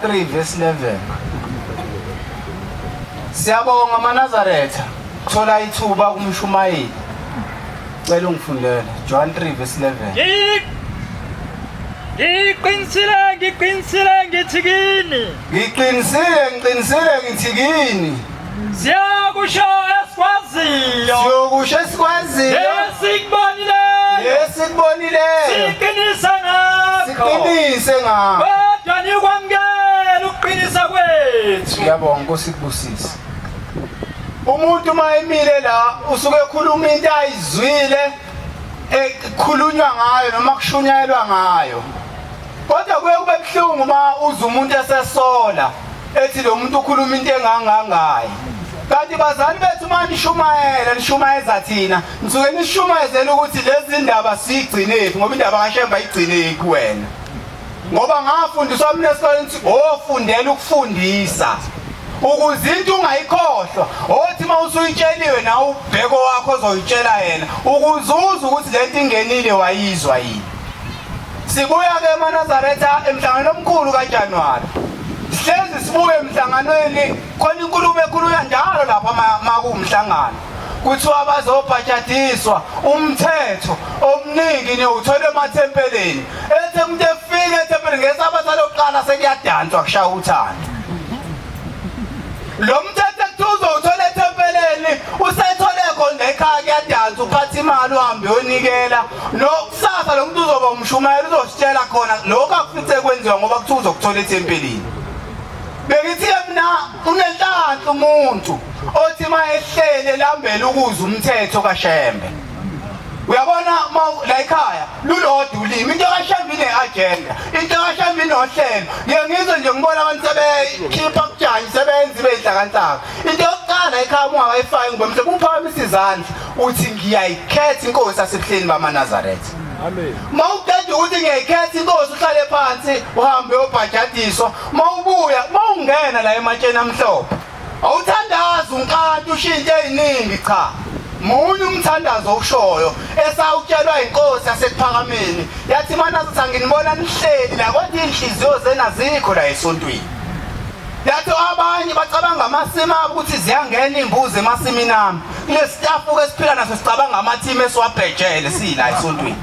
3 verse 11. Siyabonga maNazaretha thola ithuba kumshumayeli. Cela ungifundele John 3 verse 11. Ngiqinisile ngiqinisile ngithi kini. Ngiqinisile ngiqinisile ngithi kini. Siyakusho esikwaziyo. Siyokusho esikwaziyo. Esikubonileyo. Esikubonileyo. Siqinise ngakho. Siqinise ngakho. Kodwa nikwamukela ukuqinisa kwethu. Siyabonga Nkosi kubusise. Umuntu uma emile la usuke ekhuluma into ayizwile ekhulunywa ngayo noma kushunyayelwa ngayo. Kodwa kuye kube buhlungu uma uza umuntu esesola ethi lo muntu ukhuluma into engangangaye. Kanti bazali bethu uma nishumayela nishumayeza thina nisuke nishumayezela ukuthi lezi ndaba sigcinephi ngoba indaba kaShembe ayigcineki kuwena. Ngoba ngafundiswa mina esikoleni ukuthi ofundela ukufundisa ukuze into ungayikhohlwa othi uma usuyitsheliwe nawe ubheko wakho ozoyitshela yena ukuze uze ukuthi lento ingenile wayizwa yini. Sibuya ke emaNazaretha emhlanganweni omkhulu kaJanuwari. Sihlezi sibuye emhlanganweni khona inkulumo ekhulunywa njalo lapha makuwumhlangano. Kuthiwa bazobhajadiswa umthetho omningi niyowuthola emathempelini. Ethi umuntu efika ethempelini ngesabatha lokuqala sekuyadanswa kushaya uthando. Lo mthetho ekuthiwa uzowuthola ethempelini usethole khona ekhaya kuyadansa uphatha imali uhambe uyonikela no kusasa lo muntu uzoba umshumayeli uzositshela khona lokho akufice kwenziwa ngoba kuthiwa uzokuthola ethempelini. Bengithi-ke mina unenhlanhla umuntu othi uma ehlele elambele ukuzwa umthetho kaShembe. Uyabona la ekhaya lulodwa ulimi into kaShembe ine-agenda into kaShembe inohlelo. Ngiye ngizwe nje ngibona abantu sebekhipha kutshani sebenza ibe inhlakanhlaka. Into yokuqala ekhaya uma ungakayifaki ngoba mhlawumbe uphakamisa izandla uthi ngiyayikhetha inkosi yasebuhleni bamaNazaretha. Amen. Mawuqeda ukuthi ngiyayikhetha inkosi uhlale phansi uhambe uyobhajadiswa. Mawubuya mawungena la ematsheni amhlophe. Awuthandazi unkanti ushintshe eziningi cha. Munye umthandazo owushoyo esawutshelwa inkosi yasekuphakameni yathi manazathi anginibona nihleli la kodwa inhliziyo zenu azikho la esontweni. Yathi abanye bacabanga amasimi abo ukuthi ziyangena imbuzi emasimini ami. Kulesitafu ke siphila naso sicabanga amathimu esiwabhejele sila esontweni.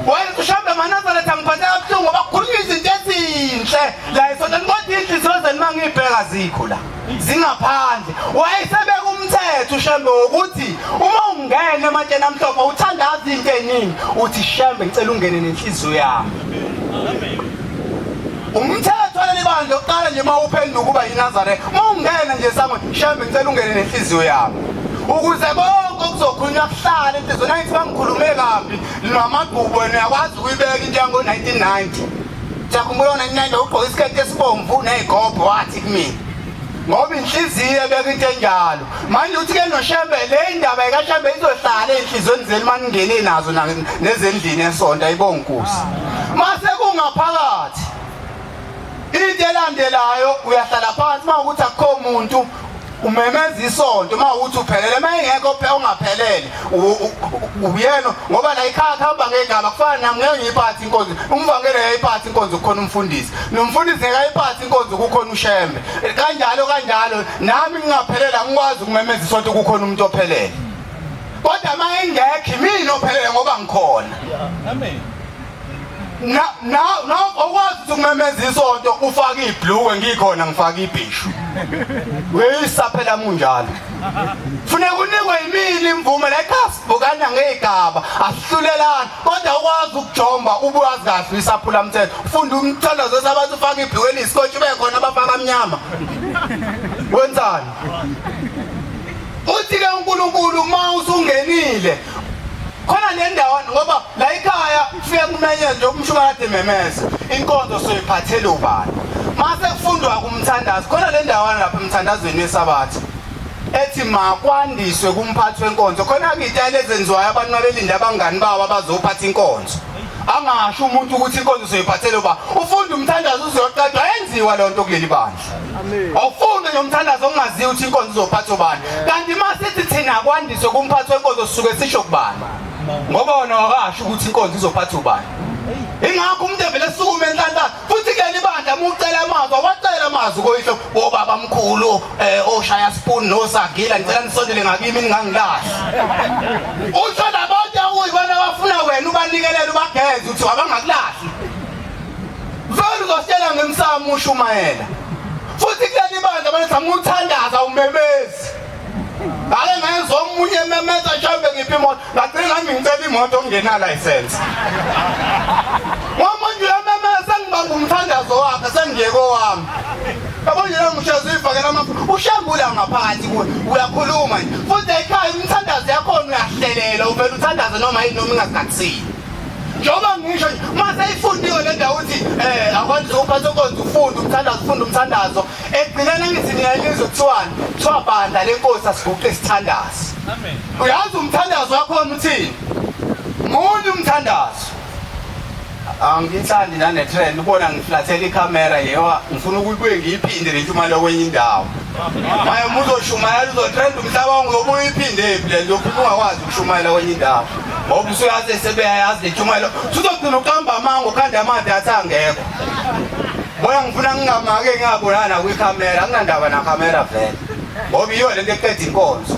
Wena ushambe maNazaretha ngiphathe kabuhlungu ngoba kukhulunywa izinto ezinhle la esontweni kodwa inhliziyo zenu mangiyibheka zikho la zingaphandle. Wayesebeka umthetho uShembe wokuthi uma ungena ematsheni amhlophe uthandaza into eningi uthi Shembe ngicela ungene nenhliziyo yami. Umthetho waleli bandla oqala nje uma uphenduka uba yiNazaretha uma ungena nje esangweni Shembe ngicela ungene nenhliziyo yami ukuze konke okuzokhulunywa kuhlale enhliziyweni angithi bangikhulume kabi namagqubu wena uyakwazi ukuyibeka into yango-1990 siyakhumbula ngo-1990 ugqoke isiketi esibomvu ney'gobho wathi kumina ngoba inhliziyo ebeka into enjalo manje uthi ke noshembe le indaba ikaShembe izohlala enhlizweni zenu maningene nazo nezendlini esonto ayibonga inkosi mase kungaphakathi into elandelayo uyahlala phansi uma ukuthi akukho muntu umemeza isonto uma ukuthi uphelele uma engekho phela ungaphelele uyena ngoba la ikhaya kuhamba ngegama kufana nami ngeke ngiyiphathe inkonzo umvangeli yayiphatha inkonzo kukhona umfundisi nomfundisi ngeke ayiphathe inkonzo kukhona ushembe kanjalo kanjalo nami ngingaphelela ngikwazi ukumemeza isonto kukhona umuntu ophelele kodwa uma engekho imina ophelele ngoba ngikhona amen na na na awukwazi ukuthi ukumemeza isonto ufake ibhluwe ngikhona ngifake ibhishu weyisa phela munjalo funeka unikwe yimini imvume la ekhaya sibukana ngegaba asihlulelani kodwa ukwazi ukujomba ubuwazi kahle uyisaphula mthetho ufunda umthandazo sabantu ufake ibhluwe eliyisikotshi ube khona abafaka amnyama wenzani uthi ke uNkulunkulu uma usungenile khona le ndawo ngoba la ekhaya kufika kumenyezwe nje umshuka kade memeza inkonzo soyiphathele ubani mase kufundwa kumthandazo khona le ndawana lapha emthandazweni wesabatha ethi makwandiswe kumphathi wenkonzo khona ke itayela ezenziwayo abantu mabelinda abangani babo abazophatha inkonzo angasho umuntu ukuthi inkonzo soyiphathele uba ufunda umthandazo uzoqedwa yenziwa lonto kuleli bandla Awufunde nje umthandazo ongaziyo ukuthi inkonzo izophatha ubani. Kanti uma sithi thina kwandiswe kumphathi wenkonzo sisuke sisho kubani? Ngoba wona wakasho ukuthi inkonzo izophatha ubani. Ingakho umuntu evele esukume enhlanhla futhi kuleli bandla bandla uma ucela amazwi, awacela amazwi koyihlo bobaba mkhulu oshaya spoon nosagila, ngicela nisondele ngakimi ningangilahli. Usho labantu akuyibona abafuna wena ubanikelele ubageze uthi abangakulahli. Vele uzositshela ngemsamo ushumayela. Futhi kuleli bandla abantu amuthandaza umemezi. Ake ngezwa omunye ememeza mhlawumbe ngiphi imoto, ngagcina ngami ngicela imoto ongena license. Ngoba nje uyamemeza sengibamba umthandazo wakhe sengiye kowami. Yabo nje ngisho zifakela amafutha ushambula ngaphakathi kuwe uyakhuluma nje. Futhi ekhaya imithandazo yakhona uyahlelela uvela uthandaze noma yini noma ingasikhathini. Njengoba ngisho nje uma seyifundiwe le ndawo uthi akwazi uphathe inkonzo ufunda umthandazo ufunda umthandazo ekugcineni angithi niyayizwa kuthiwani kuthiwa bandla lenkosi asiguqe sithandaze. Amen. Uyazi umthandazo wakhona uthini? Munye umthandazo. Angithandi nane trend ubona ngiflathela ikhamera yewa ngifuna ukuyibuye ngiyiphinde le ntshumayelo kwenye indawo. Maye uzoshumayela uzotrend umhlaba wonke uyobuye uyiphinde phi le nto ungakwazi ukushumayela kwenye indawo. Ngoba usuyazi sebeyayazi le ntshumayelo. Usuzogcina uqamba amanga ukhanda amadatha angekho. Bona ngifuna ngingamake ngingabonana kwikhamera anginandaba nakhamera vele. Ngoba iyo lento eqeda inkonzo.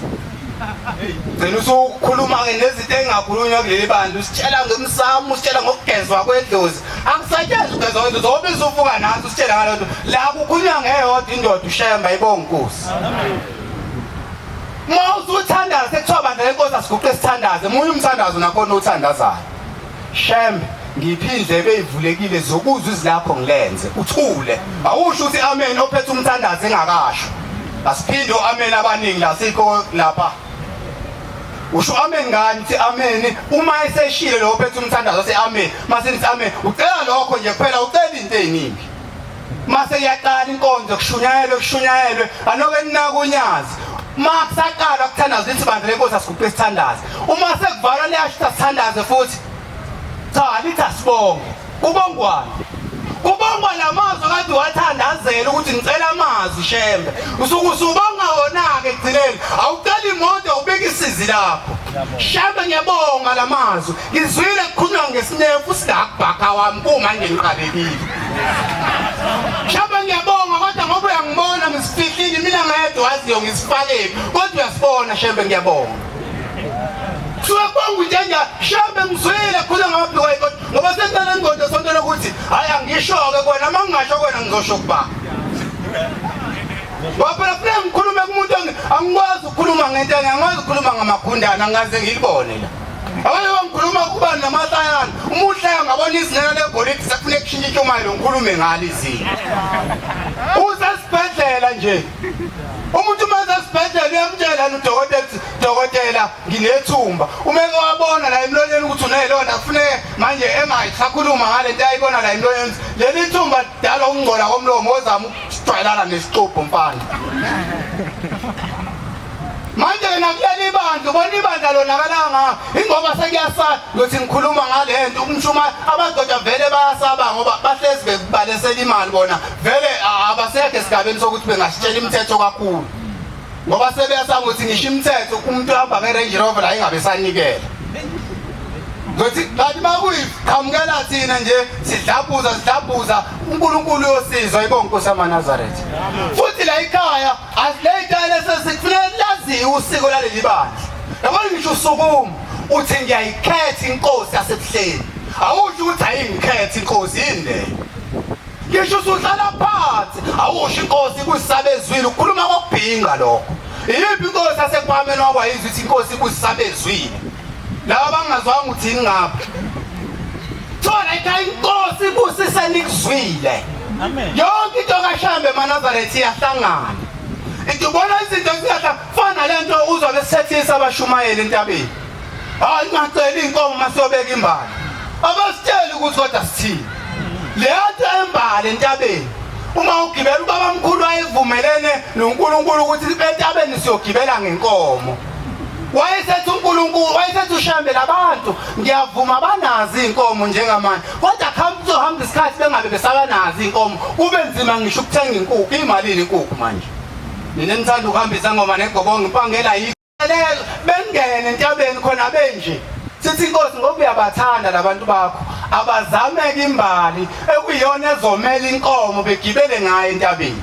Gcina usukhuluma-ke nezinto engakhulunywa kuleli bandla usitshela ngemsamo usitshela ngokugezwa kwedlozi akusetshenzwa ukugezwa kwedlozi ngoba izuvuka nathi usitshela ngalo nto la kukhulunywa ngeyodwa indoda ushemba ibonga inkosi uma usuthandaza sekuthiwa bandla lenkosi asiguqe sithandaze munye umthandazo nakhona othandazayo Shembe ngiphi indlebe eyivulekile zokuzwa izwi lakho ngilenze uthule awusho ukuthi amen ophethe umthandazo engakasho asiphinde o-amen abaningi la sikho lapha usho amen ngani uthi amen uma eseshile lo ophethe umthandazo ase amen mase nithi amen ucela lokho nje kuphela ucela into eziningi mase iyaqala inkonzo kushunyayelwe kushunyayelwe anoke ninaka unyazi uma kusaqalwa kuthandazwa lithi bandla lenkosi asiguqe sithandaze uma sekuvalwa liyasho ukuthi asithandaze futhi cha lithi asibonge kubongwani kubongwa lamazwi kade wathandazela ukuthi ngicela amazwi shembe usuke usubonga wona-ke ekugcineni awucela imoto ubika isizi lakho shembe ngiyabonga lamazwi Ngizwile kukhulunywa ngesinefu singakubhaka wami kumanje ngiqalekile. Shaba ngiyabonga kodwa ngoba uyangibona ngisifihlile mina ngedwa waziyo ngisifakephi kodwa uyasibona shembe ngiyabonga. Suke kubonga into enja shembe ngizwile kukhulunywa ngamabhluka ayikho ngoba sengicela ingqondo sonto lokuthi hayi angisho-ke kwena uma ngingasho kwena ngizosho kuba. Ngoba phela kufuneka ngikhulume kumuntu angikwazi ukukhuluma ngento angikwazi ukukhuluma ngamagundane angaze ngilibone la. Abanye bangikhuluma kuba namasayana. Uma uhleka ngabona izinela legolide sekufuneka kushintshe intshumayelo ngikhulume ngalo izinto. Usesibhedlela nje. Umuntu uma esesibhedlela uyamtshela udokotela ukuthi dokotela nginethumba. Uma eke wabona la emlonyeni ukuthi unelonda kufuneke manje engayisakhuluma ngale nto ayibona la emlonyeni. Leli thumba lidala ukungcola komlomo ozama ukujwayelana nesixubho mfana. Manje yena kuleli bandla ubona ibandla lonakalanga ingoba sekuyasala ngithi ngikhuluma ngale nto umshuma abadoda vele bayasaba ngoba bahlezi bekubalesela imali bona vele abasekho esigabeni sokuthi bengasitshela imithetho kakhulu ngoba sebeyasaba ukuthi ngisho imithetho umuntu uhamba nge-Range Rover la ingabe sanikela ngithi kanti makuyiqhamukela thina nje sidlabhuza sidlabhuza uNkulunkulu uyosizwa ibonga Nkosi yamaNazaretha futhi la ekhaya Asileyitayela sesikufuneka laziwe usiko laleli bandla. Yabona ngisho usukuma uthi ngiyayikhetha inkosi yasebuhleni. Awusho ukuthi ayingikhethe inkosi yini leyo? Ngisho usuhlala phansi awusho inkosi kusabezwile ukukhuluma kokubhinqa lokho. Iyiphi inkosi yasekwameni wakwayizwa ukuthi inkosi kusabezwile? Laba bangazwanga uthini ngapha. Thola ekhaya inkosi ibusise nikuzwile. Amen. Yonke into kaShambe emaNazaretha iyahlangana. Into ubona izinto ziyahla fana lento uzwa besethisa abashumayeli entabeni. Hayi ingaceli inkomo masiyobeka imbali. Abasitsheli ukuthi kodwa sithini. Leyo nto embali entabeni uma ugibela ubaba mkhulu wayevumelene noNkulunkulu ukuthi entabeni siyogibela ngenkomo. Wayesethi uNkulunkulu wayesethi uShembe labantu ngiyavuma banazi inkomo njengamanje kodwa khamba kuzohamba isikhathi bengabe besabanazi inkomo kube nzima ngisho ukuthenga inkukhu imalini inkukhu manje nina nithanda ukuhambisa ngoma negobongo impangela yikho bengene entabeni khona benje. Sithi inkosi ngoba uyabathanda labantu bakho abazameke imbali ekuyiyona ezomela inkomo begibele ngayo entabeni.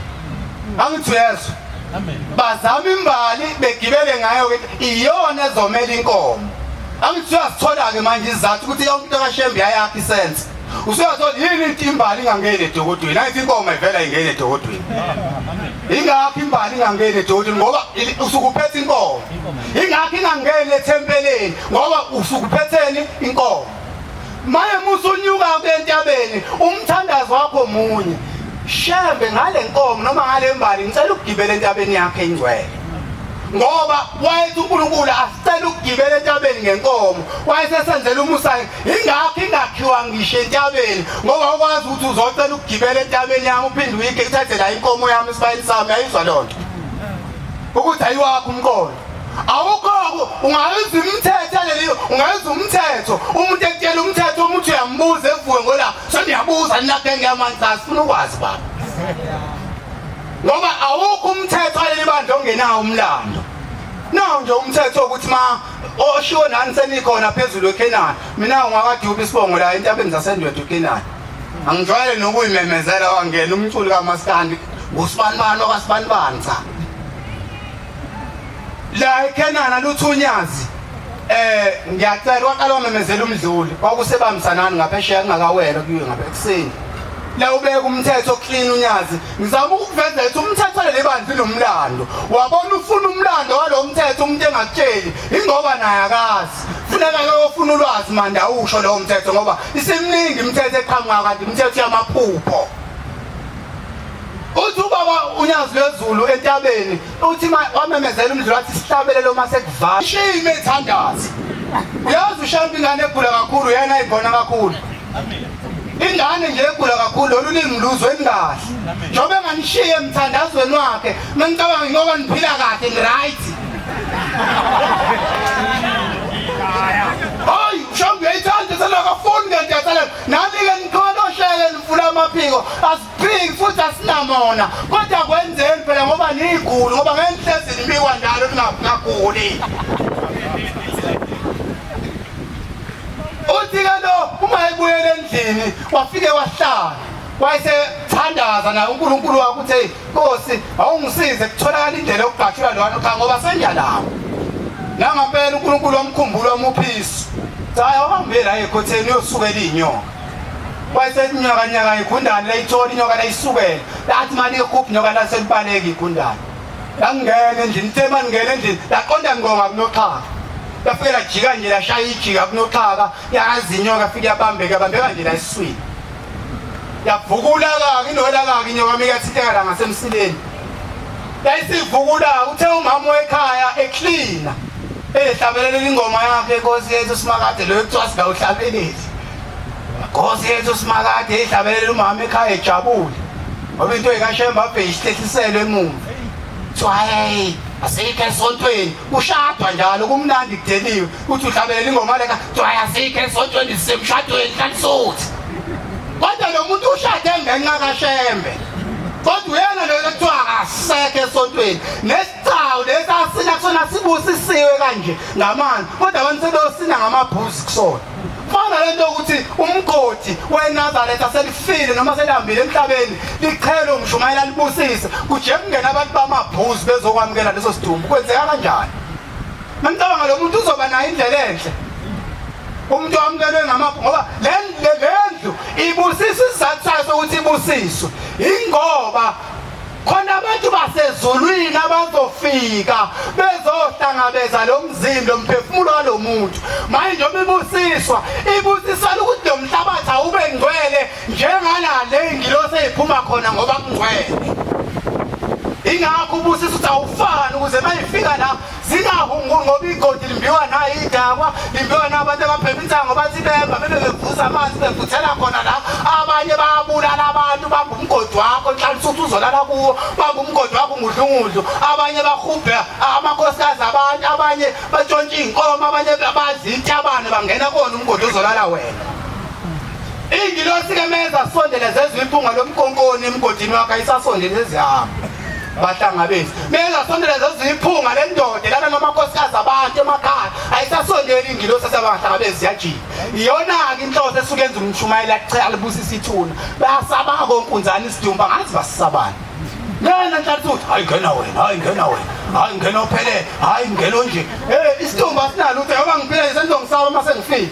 Angithi uyezwa? Amen. Bazama imbali begibele ngayo ke iyona ezomela inkomo. Angithi uyasithola ke manje izathu ukuthi yonke into kaShembe yayakha isense. Usuyathola yini into imbali ingangeni edokodweni? Angithi inkomo ivela ingene edokodweni. Ingakho imbali ingangeni edokodweni ngoba usuke uphethe inkomo. Ingakho ingangeni ethempeleni ngoba usuke uphetheni inkomo. Maye musunyuka entabeni umthandazo wakho munye. Shembe ngale nkomo noma ngale mbali ngicela ukugibela entabeni yakhe ingcwele. Ngoba wayethi uNkulunkulu asicela ukugibela entabeni ngenkomo. Wayesesenzela umusa ingakho ingakhiwa ngisho entabeni ngoba ukwazi ukuthi uzocela ukugibela entabeni yami uphinde uyike uthathe la inkomo yami esibayeni sami ayizwa lonto. Ukuthi ayiwakho umqondo. Awukho ungayenza imithetho leli ungayenza umthetho umuntu ekutshela umthetho umuntu uyambuza evuke ngola seniyabuza nina genge yamanzi cha sifuna ukwazi baba ngoba awukho umthetho waleli bandla ongenawo umlando nawu nje umthetho ukuthi ma oshiwo nani senikhona phezulu eKhenani mina ungakadubi isibongo la entabeni zaseNdwedwe eKhenani angijwayele nokuyimemezela wangena umculi kamaskandi ngusibanibani okasibanibani cha la eKhenana luthi unyazi eh ngiyacela waqala wamemezela umdluli kwakusebambisanani ngaphesheya kungakawela kuyiwe ngapha ekuseni la ubeka umthetho clean unyazi ngizama ukukuvezela ukuthi umthetho leli bandla unomlando wabona ufuna umlando walo mthetho umuntu engakutsheli ingoba naye akazi funeka ke ofuna ulwazi manda usho lowo mthetho ngoba isimningi imithetho eqhamuka kanti imithetho yamaphupho uthi ubaba unyazi lwezulu entabeni uthi wamemezela umdlulu wathi sihlabelelo uma sekuvala shame ethandazi uyazi ushampa ingane egula kakhulu yena ayibona kakhulu ingane nje egula kakhulu lolu limi luzwe kahle njengoba enganishiye emthandazweni wakhe mengicabanga ngoba niphila kahle ni-right hayi ushampa uyayithanda selakafuni kanti yasalela nani-ke nikholoshele nivula amaphiko Phiki futhi asinamona kodwa kwenzeni phela ngoba niyiguli ngoba ngenhlezi nibikwa njalo ningaguli. Uthi ke lo uma ebuyela endlini wafike wahlala wayesethandaza naye uNkulunkulu wakhe uthi hey Nkosi awungisize kutholakala indlela yokugqashula lwana cha ngoba sengyalawo. Nangampela uNkulunkulu wamkhumbula wamuphisa. Cha awuhambe la ekhotheni uyosukela inyoka. Wayesenyaka nyaka igundane layithola inyoka layisukela. Lathi mali ikhupha inyoka laselibaleka igundane. Langena endlini, ithe maningena endlini, laqonda ngqo ngakunoxhaka. Lafike lajika nje lashaya ijika kunoxhaka, yazi inyoka fike yabambeka, yabambeka nje la esiswini. Yavukula kaka inola kaka inyoka mike yathinteka la ngasemsileni. Yayisivukula uthe umama wekhaya eklina. Ehlabelela ingoma yakhe Nkosi yethu simakade lo ekuthiwa singawuhlabeleli. Nkosi yethu simakade ihlabelela umama ekhaya ejabule. Ngoba into ekaShembe abhe isihlehliselo emuva. Kuthiwa hey asikho esontweni kushadwa njalo kumnandi kudeliwe uthi uhlabelela ingoma leka kuthiwa asikho esontweni sisemshadweni hlanisuthi. Kodwa lo muntu ushade ngenxa kaShembe. Kodwa uyena lo ekuthiwa akasekho esontweni. Nesicawu lesi asina kusona sibusisiwe kanje ngamanzi. Kodwa abantu sebeyosina ngamabhuzi kusona. Fana lento ukuthi umgodi weNazaretha selifile noma selihambile emhlabeni lichele umshumayela libusise kuje kungena abantu bamabhuzi bezokwamukela leso sidumbu kwenzeka kanjani? Ngicabanga lo muntu uzoba nayo indlela enhle umuntu wamukelwe ngamaphu ngoba le ndlu ibusisa isizathu sayo sokuthi ibusiswe ingoba khona abantu basezulwini abazofika bezohlangabeza lo mzimba lomphefumulo walomuntu manje njengoba ibusiswa ibusiswa ukuthi lo mhlabathi awube ngcwele njengala le ngilosi eyiphuma khona ngoba kungcwele ingakho ubusisa ukuthi awufani ukuze mayifika la Zingahunguli ngoba igodi limbiwa nayo idakwa, limbiwa nabantu ababhema insango bathi bemba bebe bevusa amanzi bevuthela khona la. Abanye bayabulala abantu bamba umgodi wakho nhlanhla ukuthi uzolala kuwo, bamba umgodi wakho ngudlungudlu. Abanye bahubhe amakhosikazi abantu, abanye batshontsha iy'nkomo, abanye badla intabane bangena kuwona umgodi uzolala wena. Ingilosi-ke meza sondele zezwa iphunga lomkonkoni emgodini wakhe ayisasondele sezihamba. Bahlangabezi. Meza sondele zezwa iphunga lendoda lana namakhosikazi abantu emakhaya ayisasondele. Basondela ingilosi asabangahlangabezi ziyajika. Iyona-ke inhloso esuke yenza umshumayeli acela libusisa ithuna. Bayasaba konkunzana isidumbu angazi basisabani. Ngena Nhlanhla, hayi ngena wena, hayi ngena wena, hayi ngena ophelele, hayi ngena nje. Eh isidumbu asinalutho ngoba ngiphila senizongisaba uma sengifile.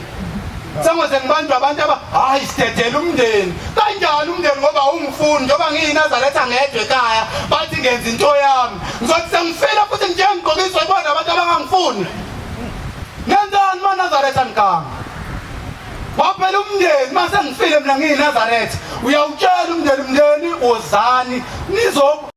Sengoze ngibanjwa abantu aba hayi sidedela umndeni. Kanjani umndeni ngoba ungifuni njengoba ngiyiNazaretha ngedwa ekhaya bathi ngenza into yami. Ngizothi sengifile futhi nje ngigqokiswe ibona abantu abangangifuni. Ngenzani maNazaretha ngiganga? Waphela umndeni mase ngifile mina ngiyiNazaretha. Uyawutshela umndeni, mndeni wozani nizo